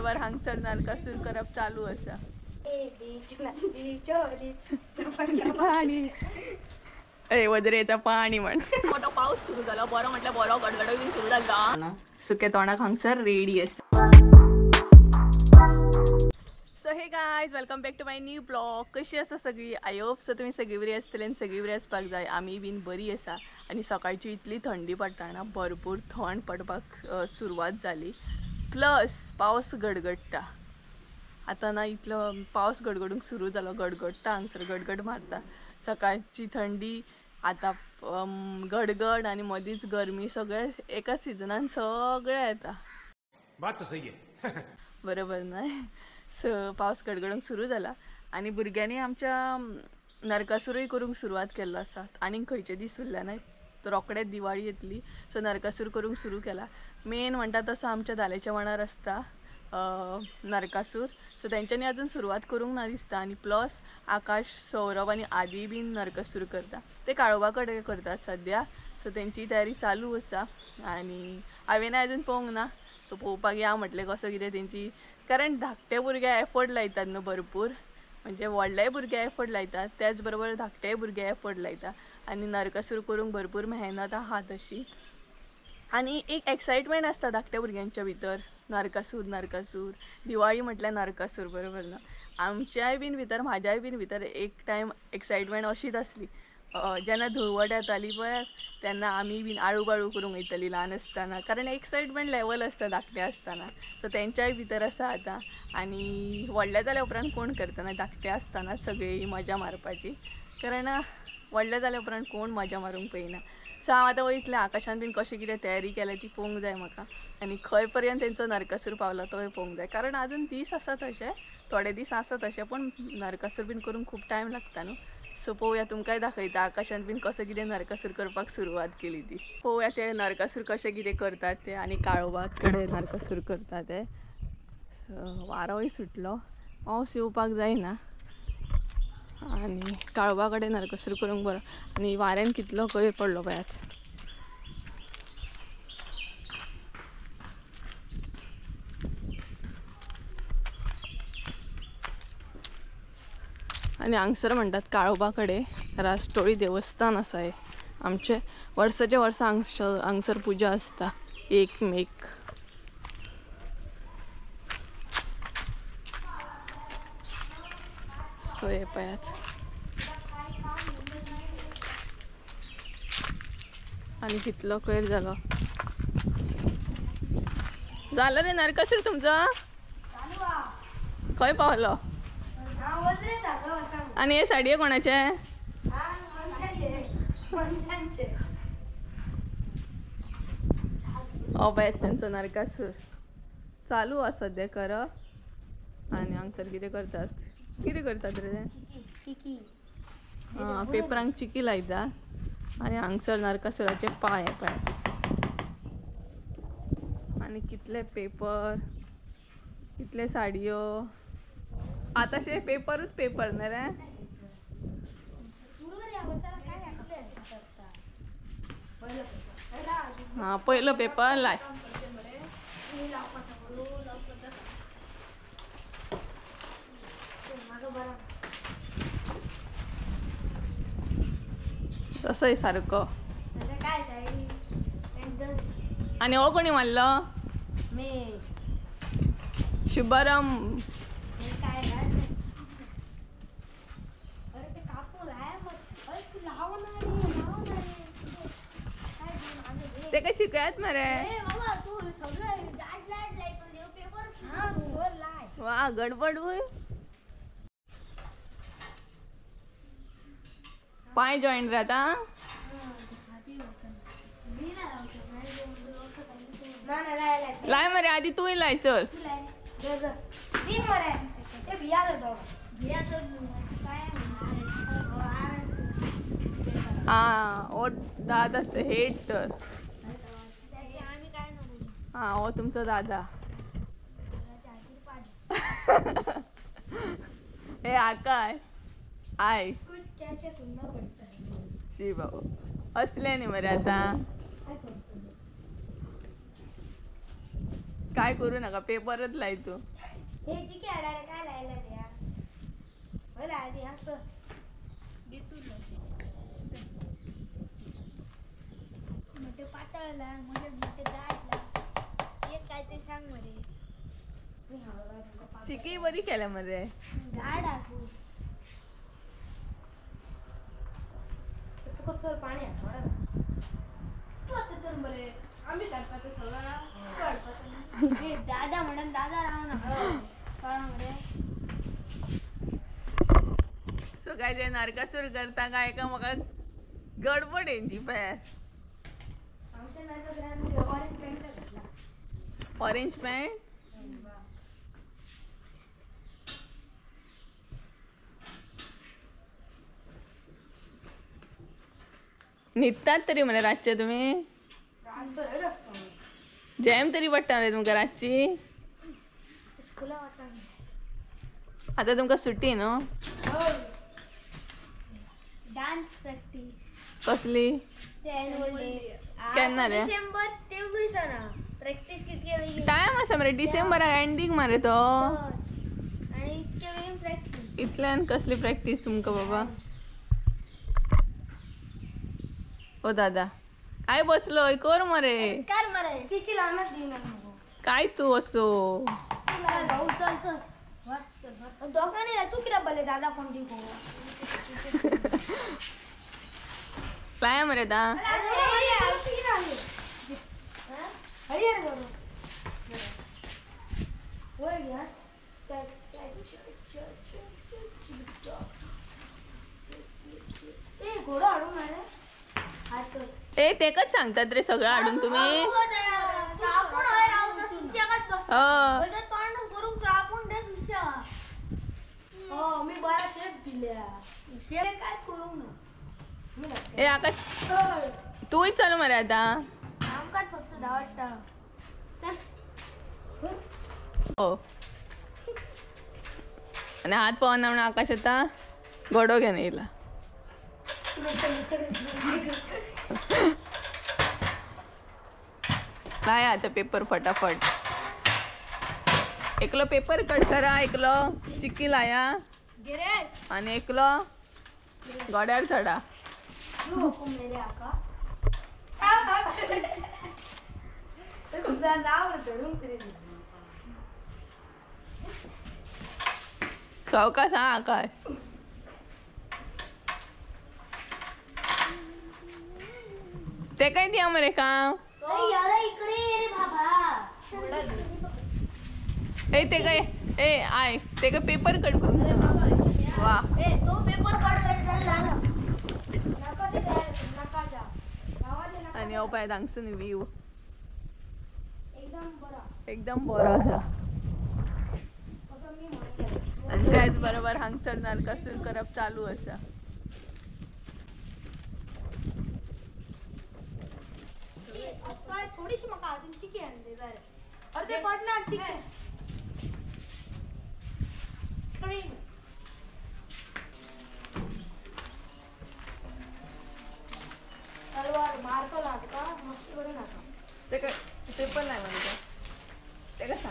बरोबर हांगसर नरकासूर करप चालू आसा. पाणी ए वजरेचा पाणी म्हण. मोठो पावस सुरू झालो, बरो म्हटल्यार बरो गडगडो बीन सुरू जालो. सुके तोंडाक हांगसर रेडी आसा. So hey guys, welcome back to my new blog. कशी आसा सगळी? I hope so तुमी सगळी बरी आसतली आनी सगळी बरी आसपाक जाय. आमी बीन बरी आसा. आनी सकाळची इतली थंडी पडटा ना, भरपूर थंड पडपाक सुरवात जाली. प्लस पावस गडगडटा आतां ना, इतलो पावस गडगडूंक सुरू जालो, गडगडटा हांगसर, गडगड मारता. सकाळची थंडी, आतां गडगड आनी मदींच गरमी, सगळें एका सिजनान सगळें येता. बात तो सही है. बरोबर न्हय? सो पावस गडगडूंक सुरू जाला आनी भुरग्यांनी आमच्या नरकासूरय करूंक सुरवात केल्लो आसा. आनीक खंयचे दीस उरले ना, रोखडेच दिवाळी येतली. सो नरकासूर करूंक सुरू केला. मेन म्हणटा तसो आमच्या दालेच्या मणार आसता नरकासूर. सो तेंच्यांनी अजून सुरवात करूंक ना दिसता. आनी प्लस आकाश, सौरभ आनी आदी बीन नरकासूर करता, ते काळोबा कडेन करतात सद्या. सो तेंची तयारी चालू आसा आनी हांवें अजून पळोवंक ना. सो पळोवपाक या म्हटलें कसो कितें तेंची, कारण धाकटे भुरगे एफर्ट लायतात न्हू भरपूर, म्हणजे व्हडलेय भुरगे एफर्ट लायतात, त्याच बरोबर धाकटेय भुरगे एफर्ट लायता. आनी नरकासूर करूंक भरपूर मेहनत आहा तशी. आनी एक एक्सायटमेंट आसता धाकट्या भुरग्यांच्या भितर, नरकासूर नरकासूर, दिवाळी म्हटल्यार नरकासूर, बरोबर ना? आमच्याय बीन भितर, म्हाज्याय बीन भितर एक टायम एक्सायटमेंट अशीच आसली. जेन्ना धुळवट येताली पळय तेन्ना आमी बीन आळू बाळू करूंक वयताली ल्हान आसतना, कारण एक्सायटमेंट लेवल आसता धाकटे आसतना. सो तेंच्याय भितर आसा आतां. आनी व्हडले जाल्या उपरांत कोण करतना, धाकटे आसतना सगळी मजा मारपाची, कारण व्हडले जाल्या उपरांत कोण मजा मारूंक पळयना. सो हांव आतां वयतलें आकाशान बीन कशें कितें तयारी केल्या ती पळोवंक जाय म्हाका, आनी खंय पर्यंत तेंचो नरकासूर पावला तोय पळोवंक जाय, कारण आजून दीस आसा तशे, थोडे दीस आसा तशे, पूण नरकासूर बीन करूंक खूब टायम लागता न्हू. सो पळोवया, तुमकांय दाखयता आकाशान बीन कसो कितें नरकासूर करपाक सुरवात केली ती. पळोवया ते नरकासूर कशें कितें करतात ते, आनी काळोबा कडेन नरकासूर करतात ते. वारोय सुटलो, पावस येवपाक जायना आनी काळोबा कडेन नरकासूर करूंक बरो. आनी वाऱ्यान कितलो कयर पडलो पळयात. आनी हांगसर म्हणटात काळोबा कडेन राष्ट्रोळी देवस्थान आसा हें आमचें. वर्साच्या वर्सा हांगसर पुजा आसता 1 मेक. सो हे पळयात. आनी कितलो कयर जालो. जालो रे नरकासूर तुमचो? खंय पावलो? आनी हे साडये कोणाचे? हो पळयात तेंचो नरकासूर चालू आसा सद्या करप. आनी हांगसर कितें करतात, कितें करतात रे ते? आं, पेपरांक चिकी लायता. आनी हांगसर नरकासुराचे पांय पळयात. आनी कितले पेपर, कितले साडयो. आतां पेपरूच पेपर न्ही रे? हां, पयलो पेपर लाय. तसोय सारको. आनी हो कोणी मारलो? शुभरम. तेका शिकयात मरे. वा गडबड. पांय जॉईंट राहता. लाय मरे आधी तूंय लाय. चल आं, ओ दादा हेट तर. हां, हो तुमचो दादा. हे आकाश I शी बाबा, असले न्ही मरे आतां. काय करू नका, पेपरच लाय तू. हे चिकी हाडायला काय लायला त्या होला आधी असं मोठे पातळ ला, मोठे मोठे जाड ला, एक काय ते सांग मरे. चिकी बरी केल्या मरे. जाड आसू तुका चल पाणी आठवडा तू आता चल मरे, आम्ही काडपाचो सगळा, तू काडपाचो. हे दादा म्हणून दादा राव ना कळा मरे. सो काय ते नरकासूर करता काय का म्हाका गडबड हेंची पळय. आमच्या नरकासुरान ऑरेंज पॅन्ट घातला. Orange pant? न्हिदतात तरी मरे रातचे तुमी? जॅम तरी पडटा रे तुमकां रातची? स्कुला वता. आतां तुमकां सुटी न्हू? Dance practice. कसली? ते एन्युअल डे. केन्ना रे? डिसेंबर 23 ना प्रॅक्टीस. कितके बेगीन टायम आसा मरे, डिसेंबराक एंडींग मरे तो. आणि इतके बेगीन प्रॅक्टीस. इतल्यान कसली प्रॅक्टीस तुमकां बाबा? ओ दादा काय बसलो कर मरे. कर मरे किती लावणार दिना काय तू असो भाऊ. चल चल दोघांनी तू किती बले दादा कोण दी को काय मरे दा. घोडा हाडून मरे. ए तेकच सांगतात रे सगळं हाडून तुम्ही. मी बरा शेप दिल्या काय करू ना. ए आकाश तूच चल मरे आता. आमकाच फक्त धावडटा. हो आणि हात पावना म्हणून आकाश आता घोडो घेवन येयला. काय आता पेपर फटाफट. एकलो पेपर कट करा, एकलो चिक्की लाया आणि एकलो गोड्यार चढा. सवकास हा आकाश. ते काय दिया मरे काम. इकडे रे बाबा. ए ते काय ए I ते काय पेपर कट करून. वा ए तो पेपर कट झाला. आणि हो पळय हांगसून व्ह्यू एकदम बरो आसा. आणि त्याच बरोबर हांगसर नरकासूर करप चालू आसा. थोडीशी म्हाका अजून चिकी आणली जाय. अर्धे पडणार चिकी. तलवार मारतो नाटका मस्ती करू नका. ते पेपर नाही म्हणजे ते कसा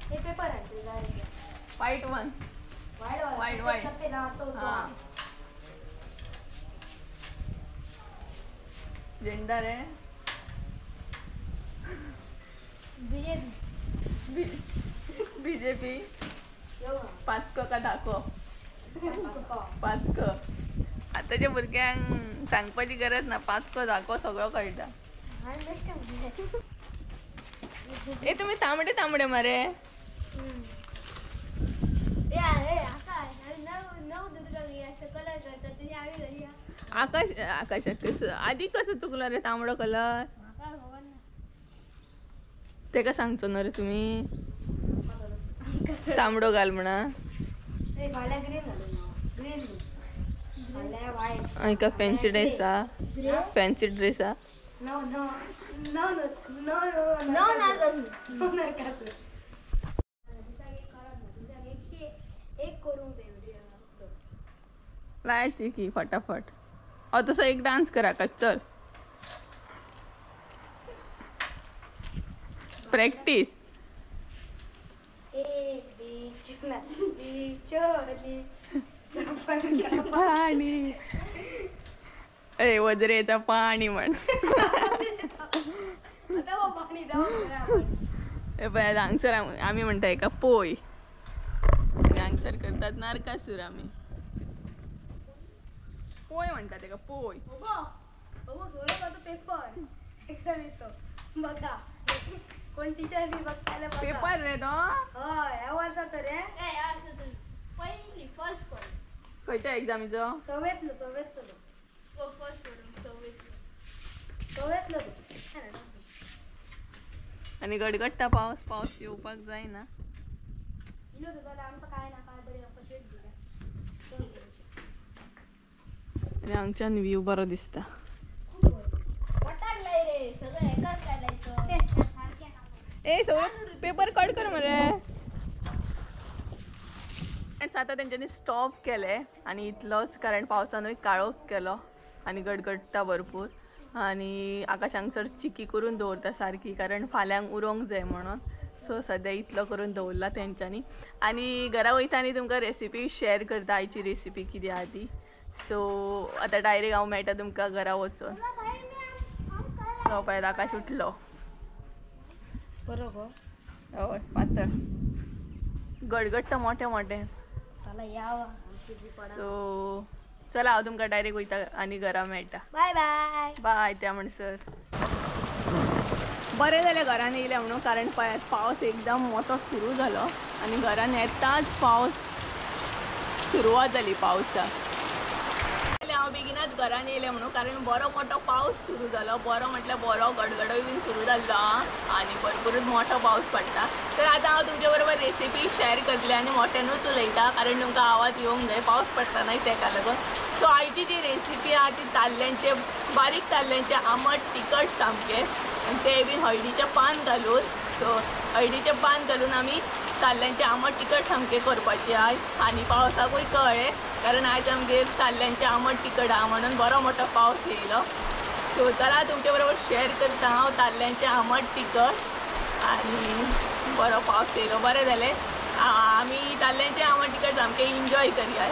हे पेपर आणले जाय. White one white white white झेंडा रे. बीजेपी बीजेपी पाचको का धाको पाचको. आताच्या भुरग्यांक सांगपाची गरज ना, पाचको धाको सगळो कळटा. ए तुम्ही तांबडे तांबडे मरे. आकाश आकाश आधी कसं चुकलं रे तांबडो कलर? तेका सांगचो ना रे तुम्ही तांबडो घाल म्हणा. एका फॅन्सी ड्रेस आ, फॅन्सी ड्रेस आ. No no no no no no no. लायची की फटाफट. अहो तसं एक डान्स कर आकाश, चल प्रॅक्टिस. पाणी ए वजरेचा पाणी म्हण. पळयात हांगसर आमी म्हणटा एका पोय आनी हांगसर करतात नरकासूर. आमी पोय म्हणटात एका पोय. पेपर बघा कोण टीचर बी बघताले पेपर रे तो. हय ह्या वर्सा तर रे पयली फर्स्ट फर्स्ट खंयच्या एग्जामीचो? सवेतलो सवेतलो फर्स्ट सवेतलो सवेतलो. आनी गडगडटा पावस, पावस येवपाक जायना. आमकां काय ना काय बरें कशेंच दिलें. आनी हांगच्यान व्यू बरो दिसता. ए सगळं पेपर कट कर मरे. आतां तेंच्यांनी स्टॉप केलें आनी इतलोच कारण पावसानूय काळोख केलो आनी गडगडटा भरपूर आनी आकाश हांगसर चिकी करून दवरता सारकी कारण फाल्यांक उरोंक जाय म्हणून. सो सद्या इतलो करून दवरला तेंच्यांनी. आनी घरा वयता आनी तुमकां रेसिपी शेअर करता आयची रेसिपी कितें आहा ती. सो आतां डायरेक्ट हांव मेळटा तुमकां घरा वचून. सो पळयात आकाश उठलो. बरोबर हय पातळ गडगडटा मोठे मोठे. सो चला हांव तुमकां डायरेक्ट वयता आनी घरा मेळटा. बाय बाय बाय त्या म्हणसर. बरें जालें घरान येयलें म्हणून कारण पळयात पावस एकदम मोठो सुरू जालो आनी घरान येताच पावस सुरवात जाली पावसाक. हांव बेगिनाच घरान येयलें म्हणून कारण बरो मोठो पावस सुरू जालो. बरो म्हटल्यार बरो गडगडोय बीन सुरू जाल्लो आनी भरपूरच मोठो पावस पडटा. तर आतां हांव तुमचे बरोबर रेसिपी शेअर करतलें आनी मोठ्यानूच उलयता कारण तुमकां आवाज येवंक जाय पावस पडटा न्हय तेका लागून. सो आयची जी रेसिपी आहा ती ताल्ल्यांचे बारीक ताल्ल्यांचे आमट तिखट सामकें आनी ते बीन हळदीचें पान घालून. सो हळदीचें पान घालून आमी ताल्ल्यांचें आमट तिखट सामकें करपाचें आयज. आनी पावसाकूय कळ्ळें कारण आयज आमगेर ताल्ल्यांचें आमट तिखट आहा म्हणून बरो मोठो पावस येयलो. सो चला तुमचे बरोबर शेअर करता हांव ताल्ल्यांचें आमट तिखट. आनी बरो पावस येयलो बरें जालें आमी ताल्ल्यांचें आमट तिखट सामकें इन्जॉय करया.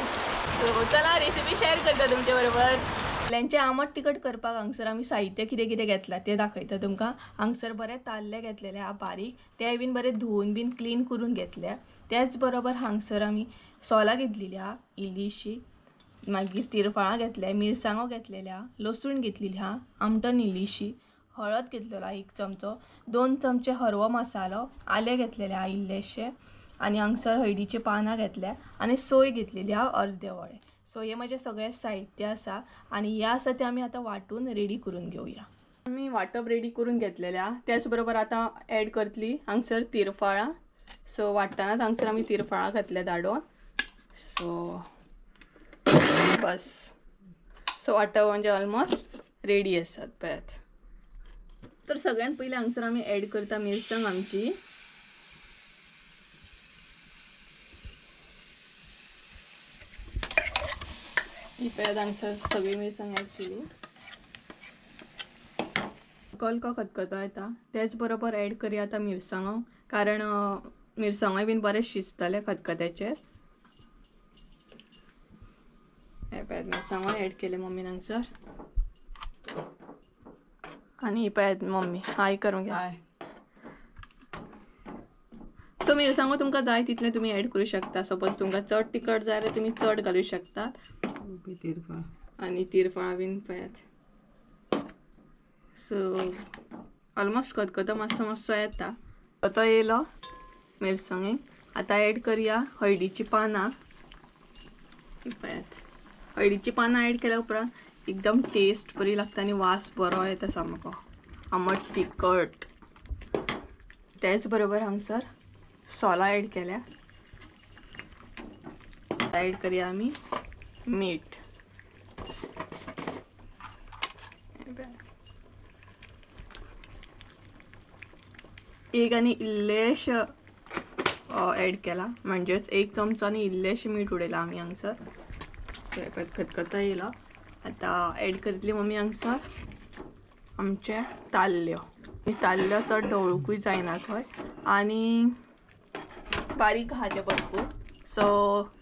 सो चला रेसिपी शेअर करता तुमचे बरोबर. ताल्ल्यांचें आमट तिखट करपाक हांगसर आमी साहित्य कितें कितें घेतलां तें दाखयता तुमकां. हांगसर बरें ताल्ले घेतलेले आहा बारीक ते बीन बरें धुवून बीन क्लीन करून घेतले. त्याच बरोबर हांगसर आमी सोलां घेतलेली आहा इल्लीशी, मागीर तिरफळां घेतल्या, मिरसांगो घेतलेल्या, लसूण घेतलेली आहा, आमटण इल्लीशी, हळद घेतलेलो आहा 1 चमचो, 2 चमचे हरवो मसालो, आलें घेतलेलें आहा इल्लेशें आनी हांगसर हळदीची पानां घेतल्या आनी सोय घेतलेली आहा अर्दे वळें. सो हे म्हजें सगळें साहित्य आसा आनी हें आसा तें आमी आतां वांटून रेडी करून घेवया. आमी वांटप रेडी करून घेतलेलें आहा. त्याच बरोबर आतां एड करतली हांगसर तिरफळां. सो वांट्टनाच हांगसर आमी तिरफळां घातल्या धाडोन. सो बस सो वांटप म्हणजे ऑलमोस्ट रेडी आसात पळयात. तर सगळ्यांत पयलीं हांगसर आमी एड करता मिरसांग आमची. ही पळयात हांगसर सगळी मिरसांग एड केली. कलको खतखतो येता तेच बरोबर एड करया आतां मिरसांगो कारण मिरसांगोय बीन बरें शिजतलें खतखत्याचेर. हे पळयात मिरसांगो एड केले मम्मीन हांगसर. आनी ही पळयात मम्मी हाय करूंक घ्या. सो मिरसांगो तुमकां जाय तितलें तुमी एड करूं शकता. सपोज तुमकां चड तिखट जाय जाल्यार तुमी चड घालूं शकतात. आनी तिरफळां बीन पळयात. सो ऑलमोस्ट खतखतो मातसो मातसो येता. खतखतो येयलो मिरसांगेक. आतां एड करया हळदीचीं पानां. पळयात हळदीचीं पानां एड केल्या उपरांत एकदम टेस्ट बरी लागता आनी वास बरो येता सामको आमट तिखट. तेच बरोबर हांगसर सोलां एड केल्या. एड करया आमी मीठ. एक आनी इल्लेशें एड केला म्हणजेच 1 चमचो आनी इल्लेशें मीठ उडयलां आमी हांगसर. सो हे पळयात खतखतो येयलो. आतां एड करतली मम्मी हांगसर आमचे ताल्ल्यो. ताल्ल्यो चड ढवळुकूय जायना खंय आनी बारीक आहा ते भरपूर. सो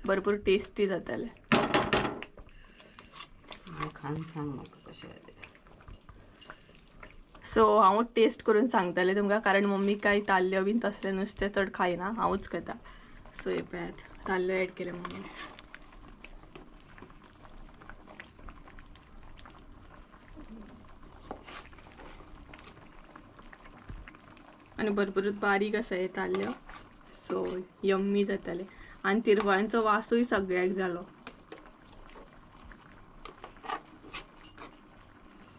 भरपूर टेस्टी जातले. खान सांग म्हाका कशें जालें. सो हांव टेस्ट करून सांगतलें तुमकां, कारण मम्मी काय ताल्ल्यो बीन तसलें नुस्तें चड खायना, हांवूच खाता. सो हे पळयात ताल्ल्यो एड केले मम्मी. आनी भरपूर बारीक आसा हे ताल्ल्यो, सो यम्मी जातले. आनी तिरवाळ्यांचो वासूय सगळ्याक जालो.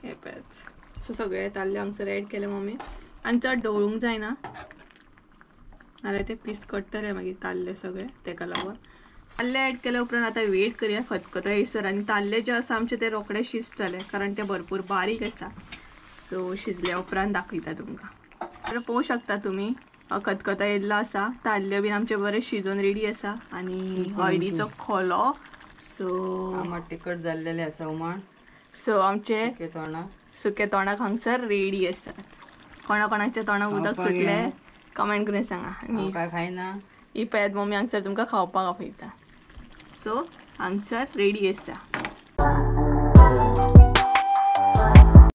हे पळयात. सो सगळे ताल्ले हांगसर एड केले मम्मी. आनी चड ढवळूंक जायना, नाल्यार ते पीस कट्टले मागीर ताल्ले सगळे, तेका लागून. ताल्ले एड केले उपरांत आतां वेट करया खतखतो येयसर. आनी ताल्ले जे आसा आमचे ते रोखडे शिजतले, कारण ते भरपूर बारीक आसा. सो शिजल्या उपरांत दाखयता तुमकां. पळोवंक शकता तुमी खतखतो येयल्लो आसा, ताल्ले बीन आमचे बरे शिजोवन रेडी आसा. आनी हळदीचो खोलो. सो आमट तिखट जाल्लेले आसा हुमण. सो आमचे सुके तोंडाक हांगसर रेडी आसा. कोणा कोणाच्या तोंडाक उदक सुटलें कमेंट करून सांगा. आनी काय खायना ही पळयात मम्मी हांगसर तुमकां खावपाक आपयता. सो हांगसर रेडी आसा.